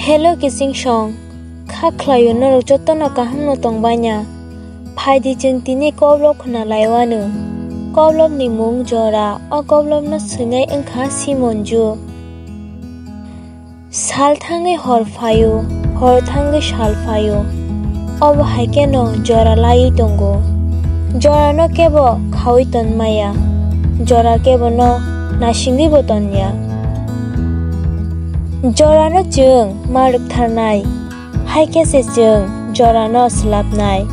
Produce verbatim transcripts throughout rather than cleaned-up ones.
Hello kiching song, kha khlaio norok jotono kaham no tong banya? Phaidi chwng tini koklop khna laiwano. Koklopni mung Jora, o koklopno swinai wngkha Simonju. Sal thangwi hor phaio, hor thangwi sal phaio. Obo hai kheno Jora laiwi tongo. Jorano kebo khaui tonmaya, Jora kebono nasingwibo tonya. Jorano chwng ma rwktharnai, hai khe se chwng Jorano swlapnai.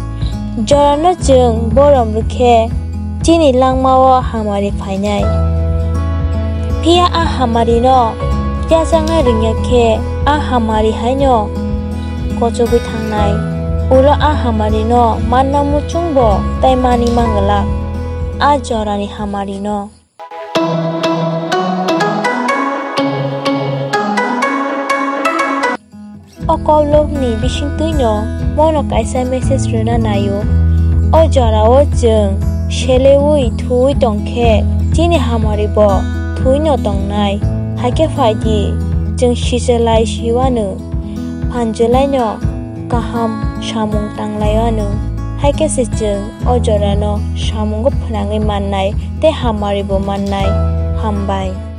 Jorano chwng borom rwkhe chini langmao hamari phainai. Phiya a hamarino yajakna rwngya khe a hamari haino kochogwi thangnai. Ulo a hamarino manna muchungbo tei mani manglak a Jorani hamarino. O koklopni bisingtwino mono kaisa message rwna naio. O jorao chwng seleui thuui tongkhe chini hamaribo thuuino tongnai. Haikhe phaidi chwng sichelai siwano, phanjwlaino kaham samung tanglaiwano. Haikhe se chwng o jorano samungo phwnangwi mannai tei hamaribo mannai. Hambai.